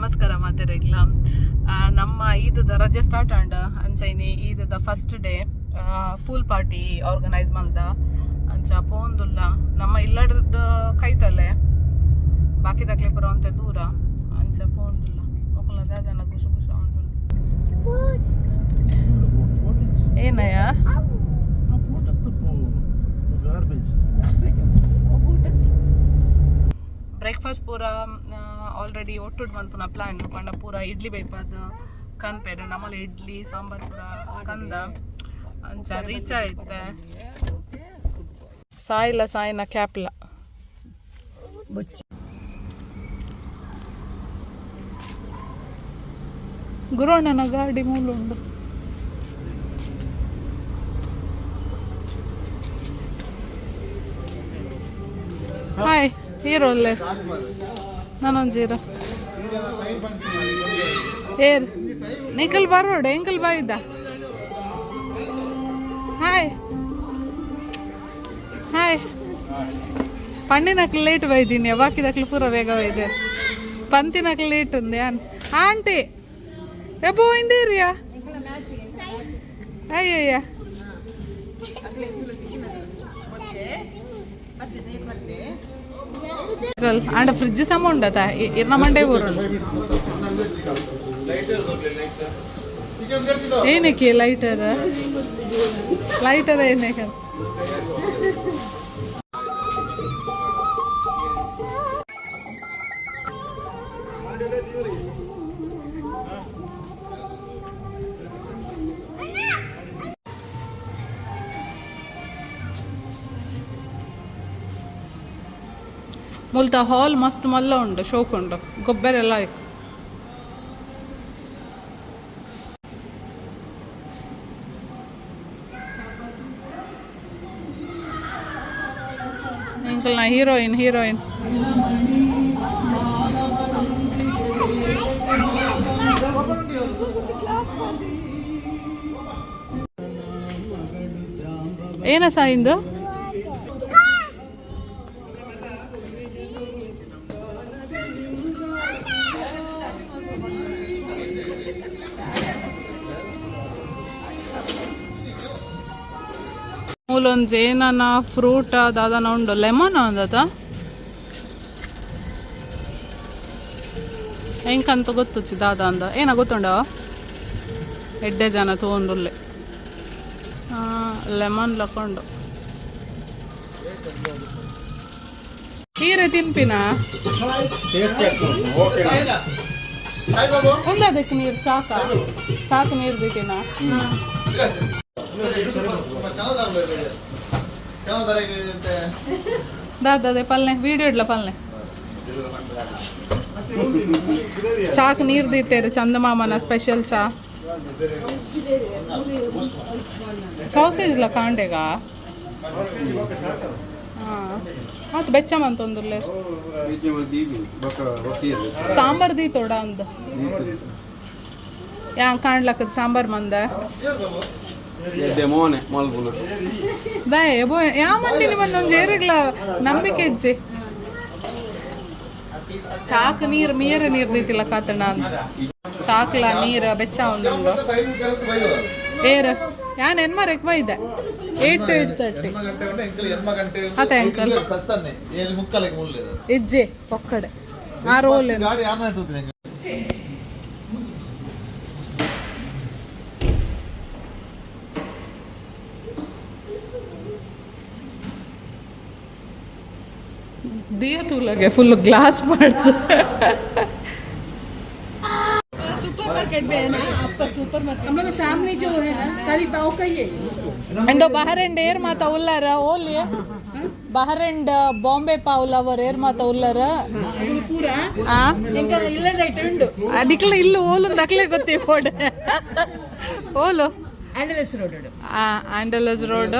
ನಮಸ್ಕಾರ ಮಾತೆರೆಗ್ಲ. ನಮ್ಮ ಈದದ ರಜೆ ಸ್ಟಾರ್ಟ್ ಆಂಡ್. ಅಂಚೈನಿ ಈದದ first day pool party organise ಮಲ್ದ. ಅಂಚ ಪೋಂದುಲ್ಲ. ನಮ್ಮ ಇಲ್ಲಡ್ದು ಕೈತಲೆ, ಬಾಕಿ ತಕ್ಲೆ ಪುರ ಒಂತೆ ದೂರ. ಅಂಚ ಪೋಂದುಲ್ಲ. ಮೊಕಲ ದಾದನ ಗುಸು ಗುಸು ಉಂಟು. ಏನಯ್ಯ? ಗಾರ್ಬೇಜ್. ಬ್ರೇಕ್ಫಾಸ್ಟ್ ಪೂರ ಆಲ್ರೆಡಿ ಒಟ್ಟುಡ್ ಮನ್ಪುನ ಪ್ಲಾನ್. ಪಂಡ ಪೂರ ಇಡ್ಲಿ ಬೇಪಾದ ಕನ್ಪೇರು. ನಮ್ಮಲ್ಲಿ ಇಡ್ಲಿ ಸಾಂಬಾರ್ ಪೂರ ಕಂದ. ಅಂಚ ರೀಚ್ ಆಯ್ತೆ. ಸಾಯಿಲ ಸಾಯಿನ ಕ್ಯಾಪ್ಲ. ಗುರುವಣ್ಣನ ಗಾಡಿ ಮೂಲುಂಡು. ಹಾಯ್, ಹೀರೋ ಅಲ್ಲೇ ನಾನೊಂಜೀರ ಏರ್ ನಿಖಲ್ ಬರೋಡು ಎಂಕಲ್ ಬಾಯ್ದ. Hi hi. ಪಂಡಿನಕ್ಲು ಲೇಟ್ ಬೈದೀನಿ, ಬಾಕಿದಕ್ಲು ಪೂರ ಬೇಗ ಬೈದೆ. ಪಂತಿನಕ್ಲು ಲೇಟ್ ఉంది. ಆಂಟಿ ಎಬ್ಬೋ ಇಂದೇರಿಯಾ. ಅಯ್ಯಯ್ಯ, ಆಂಡ ಫ್ರಿಜ್ ಸಮ ಉಂಡತ ಇರ್ನ ಮಂಡೆ ಊರು. ಏನಕ್ಕೆ ಲೈಟರ್? ಲೈಟರ್ ಏನಕ್ಕೆ? ಮುಲ್ತ ಹಾಲ್ ಮಸ್ತ್ ಮಲ್ಲ ಉಂಡು, ಶೋಕ್ ಉಂಡು, ಗೊಬ್ಬರ ಎಲ್ಲ ಇಕ್ಕು. ಎಂಕಲ್ನ ಹೀರೋಯಿನ್ ಹೀರೋಯಿನ್ ಏನ ಸಾಯಿಂದು? ಮೂಲೊಂಜಿ ಏನನ ಫ್ರೂಟ್ ದಾದನ ಉಂಡು. ಲೆಮನ್ ಅಂದತ ಎಂಕಂತ ಗೊತ್ತುಚ್ಚಿ ದಾದ ಅಂದ. ಏನ ಗೊತ್ತುಂಡ? ಎಡ್ಡೆ ಜನ ತಗೊಂಡುಲ್ಲೆ. ಲೆಮನ್ ಲಕೊಂಡು ಹೀರೆ ತಿನ್ಪಿನ. ಒಂದದಕ್ಕೆ ನೀರು ಚಾಕ ಚಾಕ್ ನೀರು ದೀತಿನ. ದಾದ ಪಲ್ನೆ ವಿಡಿಯೋ ಇಡ್ಲ ಪಲ್ನೆ. ಚಾಕ್ ನೀರು ದೀತೇರು. ಚಂದಮಾಮನ ಸ್ಪೆಷಲ್ ಚಾ. ಸಾಸೇಜ್ ಲ ಕಾಂಡೆಗ. ಹಾಂ, ಮತ್ತು ಬೆಚ್ಚ ಮಂತೊಂದುಲ್ಲೆ. ಸಾಂಬಾರ್ ದೀತೋಡ ಅಂದ. ಯಾನ್ ಕಾಣ್ಲಕ್ಕದ ಸಾಂಬಾರ್ ಮಂದ. ಮೋನೆ ಮಲ್ಪುನ. ದಾಯೆ ಬೋ ಯಾ ಮಂದಿನಿ ಬಂದು ಒಂಜಿ ಏರೆಗ್ಲ ನಂಬಿಕೆ ಇಜ್ಜಿ. ಚಾಕ್ ನೀರು ಮೀರ ನೀರು ದೀತಿಲ್ಲ ಕಾತಣ್ಣ ಅಂದ. ಚಾಕ್ಲ ನೀರು ಬೆಚ್ಚ ಉಂಡು. ಏರ್ ಯಾನ್ ಎನ್ಮರೆಕ್ ಬೈದೆ 8 to 8:30 ಅದೇ ಅಂಕಲ್. ಇಜ್ಜೆ ಪೊಕ್ಕಡೆ ಆ ರೋಲ್. ದಿಯ ತೂಲಗೆ ಫುಲ್ ಗ್ಲಾಸ್ ಮಾಡ್ದು. सुपर मार्केट में है ना आपका सुपर मार्केट? हम लोग सामने जो है ना, खाली पाव का ही है. ಎಂದೋ ಬಹರೆಂಡ್ ಏರ್ ಮಾತ ಉಲ್ಲಾರ ಓಲಿ. ಬಹರೆಂಡ್ ಬಾಂಬೆ ಪಾವ್ ಲವರ್ ಏರ್ ಮಾತ ಉಲ್ಲಾರ? ಅದು ಪೂರ ಆ ಎಂಕಲ್ ಇಲ್ಲದ ಐಟಮ್ ಉಂಡು. ಅದಿಕ್ಲ ಇಲ್ಲ ಓಲು ದಕ್ಲೆ ಗೊತ್ತಿ ಪೋಡೆ ಓಲು. ಆಂಡಲಸ್ ರೋಡ್. ಆಂಡಲಸ್ ರೋಡ್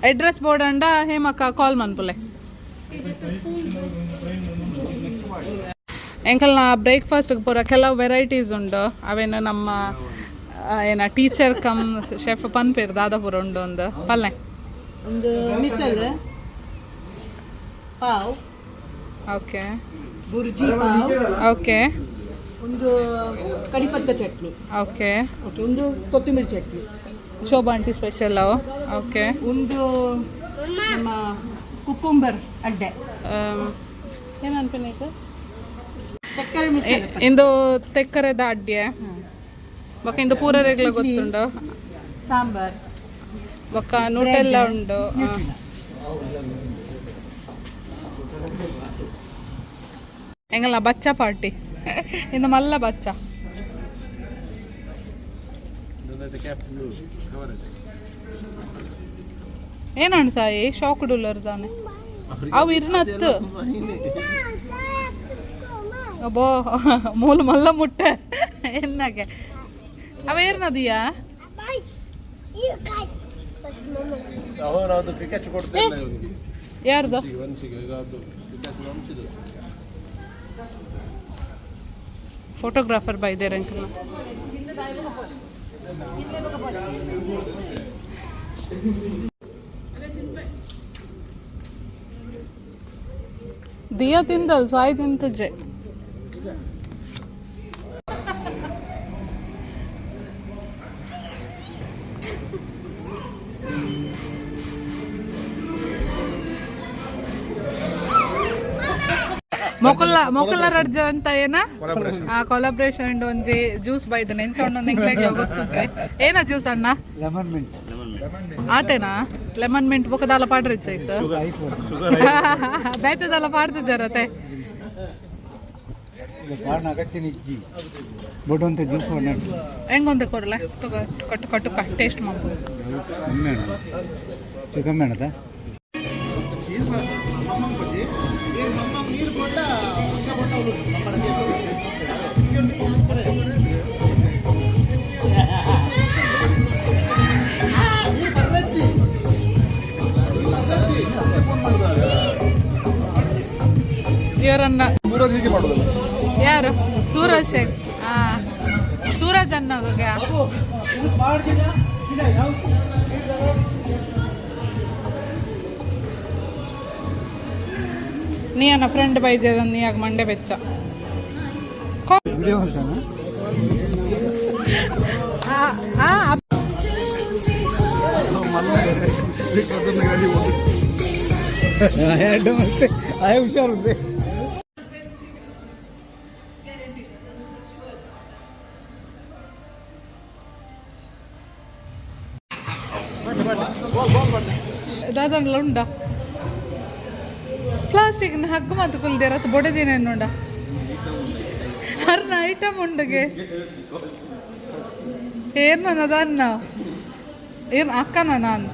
ಅಡ್ರೆಸ್ ಬೋರ್ಡ್ ಅಂಡ ಹೇಮಕ್ಕ ಕಾಲ್ ಮನ್ಪುಲೆ. ಎಂಕಲ್ನ ಬ್ರೇಕ್ಫಾಸ್ಟ್ ಪೂರ ಕೆಲವು ವೆರೈಟೀಸ್ ಉಂಡು. ಅವೇನು ನಮ್ಮ ಏನ ಟೀಚರ್ ಕಮ್ ಶೆಫ್ ಪನ್ಪೇರು ದಾದ ಪೂರ ಉಂಡು ಒಂದು ಪಲ್ಲೆ. ಒಂದು missile pav. Okay. Bhurji pav. Okay. ಒಂದು ಕರಿಪತ್ತ ಚಟ್ನಿ. ಓಕೆ. ಓಕೆ, ಒಂದು ಕೊತ್ತಂಬರಿ ಚಟ್ನಿ. ಶೋಭಾ ಆಂಟಿ ಸ್ಪೆಷಲ್. ಓಕೆ. ಒಂದು ನಮ್ಮ ಕುಕ್ಕುಂಬರ್ ಅಡ್ಡೆ. ಏನು ಅನ್ಪಿನ? ತಕ್ಕರೆ ಮಿಶ್ರಣ. ಇಂದು ತೆಕ್ಕರೆದ ಅಡ್ಡೆ ಬೊಕ್ಕ ಇಂದು ಪೂರ ರೆಗ್ಲ ಗೊತ್ತುಂಡು. ಸಾಂಬಾರ್. ಬೊಕ್ಕ ನೂಟೆಲ್ಲ ಉಂಡು. ಎಂಗಲ್ಲ ಬಚ್ಚ ಪಾರ್ಟಿ ಇಂದು ಮಲ್ಲ ಬಚ್ಚ. ಏನಣ್ಣ ಸಾಯಿ ಶಾಕ್ ಡೂಲರ್ ತಾನೆ ಅವು ಇರ್ನತ್ತು. ಅಬ್ಬೋ ಮೂಲ ಮಲ್ಲ ಮುಟ್ಟೆ ಎನ್ನಾಗೆ ಅವ ಏರ್ನದಿಯಾ? ಅವರು ಅದು ಪಿಕಾಚು ಕೊಡ್ತಾ ಇಲ್ಲ ಇವನಿಗೆ. ಯಾರ್ದು? ವಂಶಿಗೆ ಈಗ ಅದು ಪಿಕಾಚು ವಂಶಿದು. ಫೋಟೋಗ್ರಾಫರ್ ಬೈದೇರ್ ಅಂಕಲ್. ದಿಯಾ ತಿಂದಲ್ ಸಾಯಿ ತಿಂತಜೆ. ಮೊಕುಲ್ಲ ಮೊಕುಲ್ಲ ರಡ್ಜ ಅಂತ ಏನ ಆ ಕೊಲಾಬ್ರೇಷನ್ ಒಂಜಿ ಜ್ಯೂಸ್ ಬೈದನೆ ಎಂತ ಉಂಡು ಎಂಕ್ಲೆಗ್ ಗೊತ್ತುತ್ತೆ. ಏನ ಜ್ಯೂಸ್ ಅಣ್ಣ? Lemon mint. ಆತೇನಾ ಲೆಮನ್ ಮಿಂಟ್ ಬೊಕದಾಲ ಪಾಡ್ರಿಚ್ಚ ಇತ್ತು ಬೇತದಲ್ಲ ಪಾಡ್ತಿದ್ದಾರತೆ. ಪಾಡ್ನ ಅಗತ್ಯನ ಇಜ್ಜಿ ಬೊಡ್ ಅಂತ ಜ್ಯೂಸ್ ಮಾಡಿ. ಹೆಂಗೊಂದೆ ಕೊರಲೆ ಟುಕ ಟುಕ ಟುಕ ಟೇಸ್ಟ್ ಮಾಡ್ಬೋದು. ಕಮ್ಮಿ ಅಣ್ಣ, ಕಮ್ಮಿ ಅಣ್ಣದ. ಇವರನ್ನ ಸೂರಜ್ ಹೀಗೆ ಮಾಡೋದಲ್ಲ. ಯಾರು? ಸೂರಜ್ ಶೇಖ್. ಹಾ, ಸೂರಜ್ ಅನ್ನೋಗೆ. ನೀ ಅನ್ನ ಫ್ರೆಂಡ್ ಬೈಜರ್ ನೀ ಆಗ ಮಂಡೆ ಬೆಚ್ಚ. ವಿಡಿಯೋ ಅಂತಾನ. ಆ. ಎರಡು ಮತ್ತೆ ಆಯ ಹುಷಾರು. ದಾದನ್ಲ ಉಂಡ ಪ್ಲಾಸ್ಟಿಕ್ ಹಗ್ಗು ಮತ್ತು ಕುಲ್ದೇರ ಬೊಡೆದಿನ ಉಂಡ ಅರ್ನ ಐಟಮ್ ಉಂಡುಗೆ. ಏನ್ ಮನದ ಅನ್ನ ಏನ್ ಅಕ್ಕನ ನಾನು.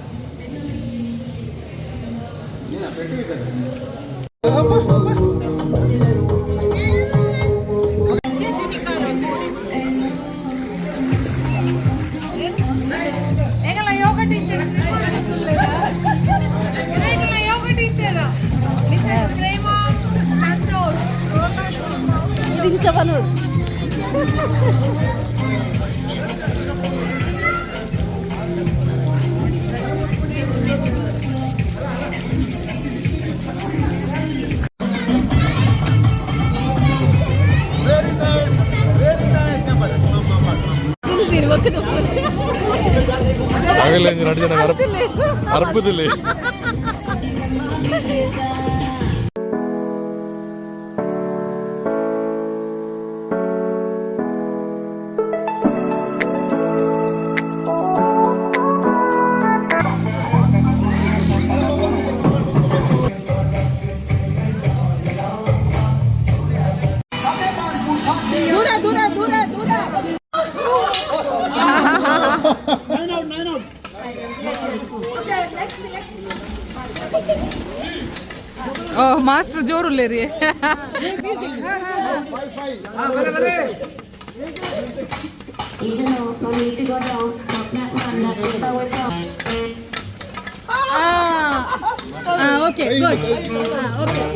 ಯೋಗ ಟೀಚರ್, ಯೋಗ ಟೀಚರ್ ಮಿಸ್ಟರ್ ಪ್ರೇಮ ಸಂತೋಷ್. ಆಗಲ್ಲ ಎರಡು ಜನ ಅರ್ಪದಲ್ಲಿ. ದೂರ ದೂರ ದೂರ ದೂರ. ಓ master ಜೋರುಲ್ಲೇರಿ. You know, no need to go down. Knock that one, that is how it's on. Okay, good, okay.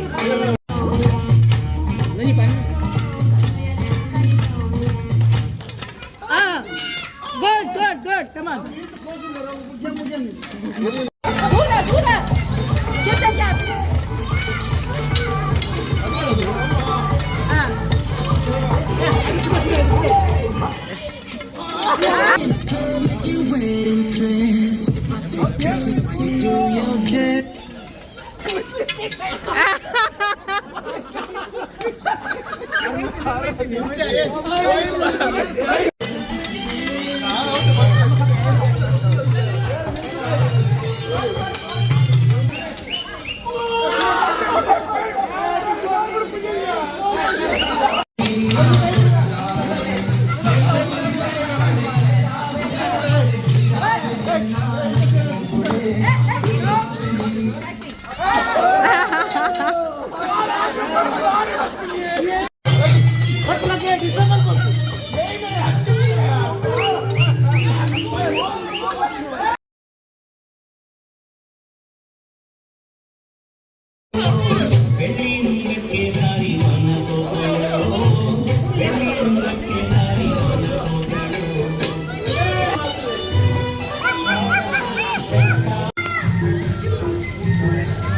Good, good, good, come on. ದೂರ ದೂರ. Get the gap.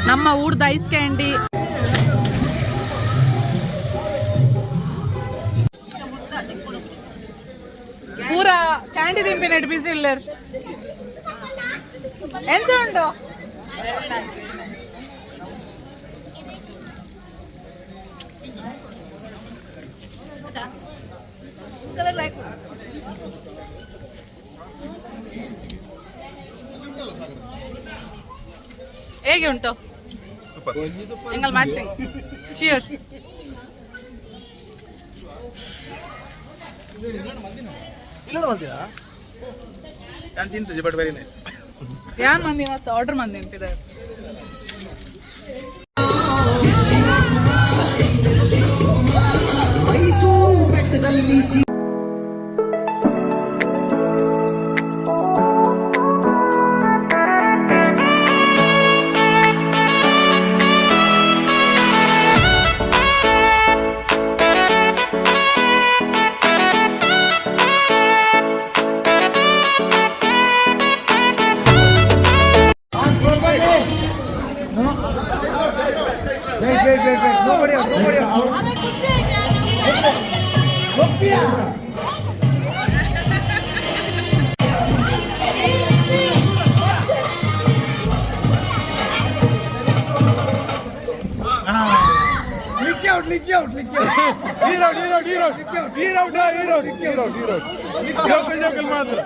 ನಮ್ಮ ಊರ್ದ ಐಸ್ ಕ್ಯಾಂಡಿ. ಪೂರ ಕ್ಯಾಂಡಿ ತಿನ್ಪಿನೆಟ್ ಬಿಸಿ ಇಲ್ಲರ್. ಎಂಚ ಉಂಡು? ಹೇಗೆ ಉಂಟು? Angle matching. ಚಿಯರ್ಸ್. ನಾನು ತಿಂತಿದ್ದೆ, but very nice. ಯಾನ್ ಮಂದಿ ಮತ್ತೆ ಆರ್ಡರ್ ಮಂದಿ ಅಂತಿದ್ದಾರೆ. ಮೈಸೂರು ಬೆಟ್ಟದಲ್ಲಿ Wait, wait, wait, wait. Nobody out, nobody out. Lick out, lick out, lick out. Hero, hero, hero, hero, hero, hero, hero. Joker, joker ಮಾತ್ರ.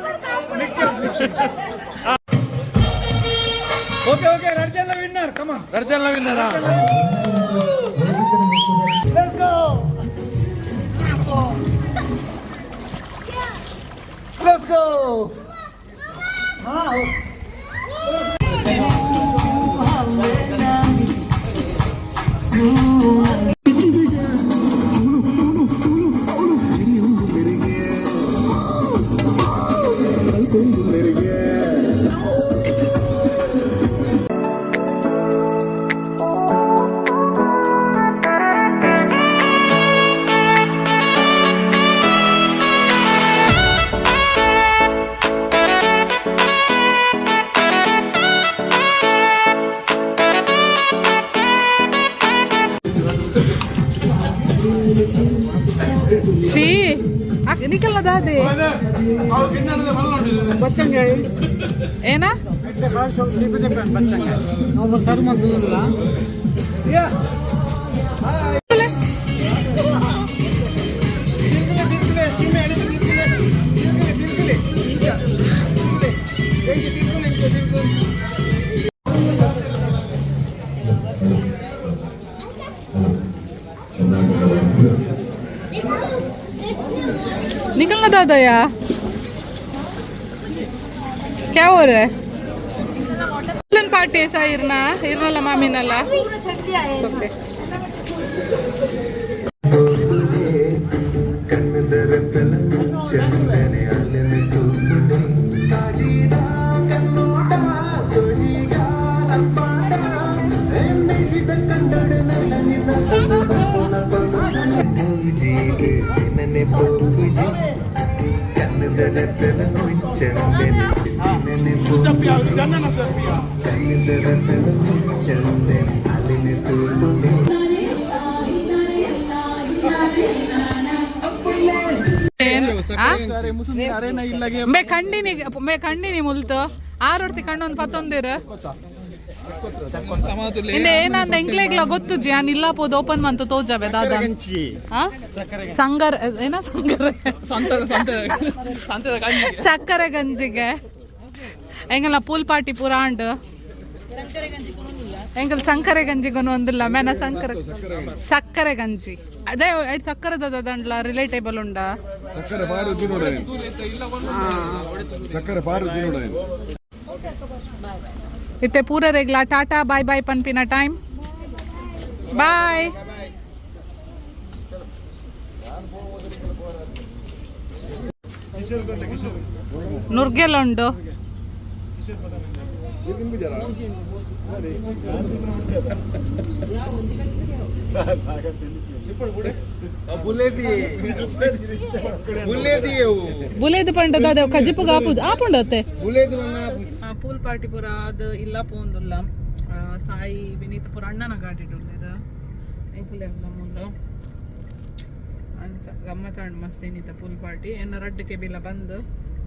Okay, okay, Rajanna winner, come on. ರರ್ಜನ್ winner. Let's go. Let's go. Shri ನಿಕಲ್ನ ದಾದೆ ಏನ? निकलना दादा यार, क्या हो रहा है? Party ಸಹ ಇರ್ನ ಇರ್ನಲ್ಲ ಮಾಮಿನಲ್ಲ. ಓಕೆ. ಚಂದನೆ ಅಲ್ಲನೆ ತೂಪುನೆ ಕಾಜಿದ ಕಣ್ಣೋಟ ಸೊಜಿಗಾಲ ಪಾಟ ನೆಜಿದ ಕನ್ನಡ ನಿನ್ನ ತಿನ್ನನೆ ಪೋಪುಜಿ ಕಣ್ಣದಡತನ ಚಂದನೆ ತಿನ್ನನೆ ಪೋಪುಜಿ ಕಣ್ಣದಡತನ ಚಂದನೆ ಅಲ್ಲಿನ ತೂಪುನೆ. ಮೇ ಕಂಡಿನಿ, ಮೇ ಕಂಡಿನಿ ಮುಲ್ತು ಆರೊರ್ತಿ ಕಣ್ಣೊಂದು ಪತ್ತೊಂದಿರು. ಇಂದೆ ಏನಂದ ಎಂಕ್ಲೆಗ್ಲ ಗೊತ್ತು ಜಿ, ಯಾನ್ ಇಲ್ಲ ಪೋದು ಓಪನ್ ಮಂತು ತೋಜಾವೆ ದಾದಾ. ಆ? ಸಂಗರ್ ಏನ ಸಂಗರ್ ಸಕ್ಕರೆ ಗಂಜಿಗೆ ಎಂಗಲ್ಲ ಪೂಲ್ ಪಾರ್ಟಿ ಪೂರ ಆಂಡ್. ಎಂಕಲ್ ಸಂಕರೆ ಗಂಜಿಗೂ ಒಂದಿಲ್ಲ ಮೇನ ಸಂಕರ ಸಕ್ಕರೆ ಗಂಜಿ. ಅದೇ ಎಡ್ ಸಕ್ಕರೆದ ದಂಡ್ಲ ರಿಲೇಟೇಬಲ್ ಉಂಡ. ಸಕ್ಕರೆ ಪಾಡು ತಿನ್ನೋಡ, ಸಕ್ಕರೆ ಪಾಡು ತಿನ್ನೋಡ. ಇತ್ತೆ ಪೂರ ರೆಗ್ಲ ಟಾಟಾ ಬಾಯ್ ಬಾಯ್ ಪನ್ಪಿನ ಟೈಮ್. ಬಾಯ್. ನುರ್ಗೆಲ್ಲ ಉಂಡು. ಬುಲೇದು ಪಂಡದ ಅದೇ ಕಜಿಪು ಆಪುದು ಆಪುಂಡತ್ತೆ. ಪೂಲ್ ಪಾರ್ಟಿ ಪೂರ ಅದು ಇಲ್ಲ ಪೋಂದುಲ್ಲ. ಸಾಯಿ ವಿನೀತ್ ಪೂರ ಅಣ್ಣನ ಗಾಡಿ ಉಲ್ಲೆರ್, ಎಂಕುಲೆ ಮೂಲು. ಅಂಚ ಗಮ್ಮತ್ತಾಂಡ್ ಮಸ್ತ್ ಏನಿತ ಪೂಲ್ ಪಾರ್ಟಿ. ಎನ್ನ ರಡ್ಡ್ ಕೆಬಿಲ ಬಂದು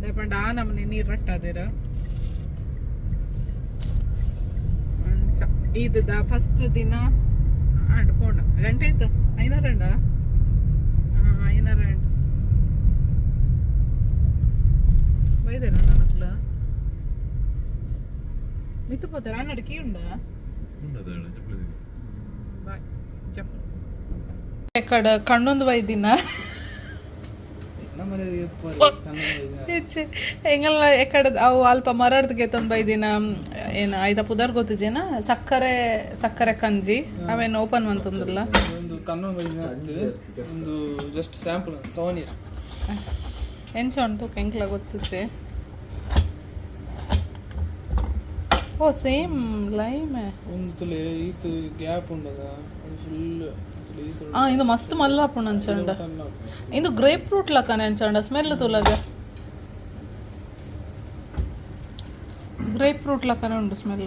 ದಾಯೆ ಪಂಡ ಆ ನಮನೆ ನೀರು ರಟ್ಟಾದಿರ. ಅಂಚ ಈದದ ಫಸ್ಟ್ ದಿನ ಆಂಡ್ ಪೋಂಡ. ಗಂಟೆ ಇತ್ತು ಐನೂರಂಡ ಐನೂರಂಡ್ ಬೈದೇರ ನನ್ನ ಮಿತ್ತು ಪೋತಾರ. ಅಣ್ಣಡ ಕೀ ಉಂಡ. ಬಾಯ್ ಜಪ್ ಎಕ್ಕಡ ಕಣ್ಣೊಂದು ಬೈದಿನ. ಎಂಗಲ್ಲ ಎಕ್ಕಡ ಅವು ಅಲ್ಪ ಮರಡ್ದು ಗೆತ್ತೊಂದು ಬೈದಿನ. ಏನ ಐದ ಪುದರ್ ಗೊತ್ತಿಜೇನ? ಸಕ್ಕರೆ ಸಕ್ಕರೆ ಕಂಜಿ. ಅವೇನು ಓಪನ್ ಮಂತಂದ್ರಲ್ಲ. ಒಂದು ಕಣ್ಣು ಒಂದು ಜಸ್ಟ್ ಸ್ಯಾಂಪಲ್ ಸೋನಿಯರ್. ಎಂಚ ಉಂಟು ಎಂಕ್ಲ ಗೊತ್ತುಜೆ. ಓ, ಸೇಮ್ ಲೈಮ್. ಒಂದು ತುಲೆ ಈತ್ ಗ್ಯಾಪ್ ಉಂಡದ, ಅದು ಫುಲ್ ತುಲೆ ಈತ್. ಆ ಇದು ಮಸ್ತ್ ಮಲ್ಲ ಆಪುಂಡು ಅಂಚಂಡ. ಇದು ಗ್ರೇಪ್ ಫ್ರೂಟ್ ಲಕ್ಕನೆ ಅಂಚಂಡ ಸ್ಮೆಲ್ ತುಲಗೆ. ಗ್ರೇಪ್ ಫ್ರೂಟ್ ಲಕ್ಕನೆ ಉಂಡು ಸ್ಮೆಲ್.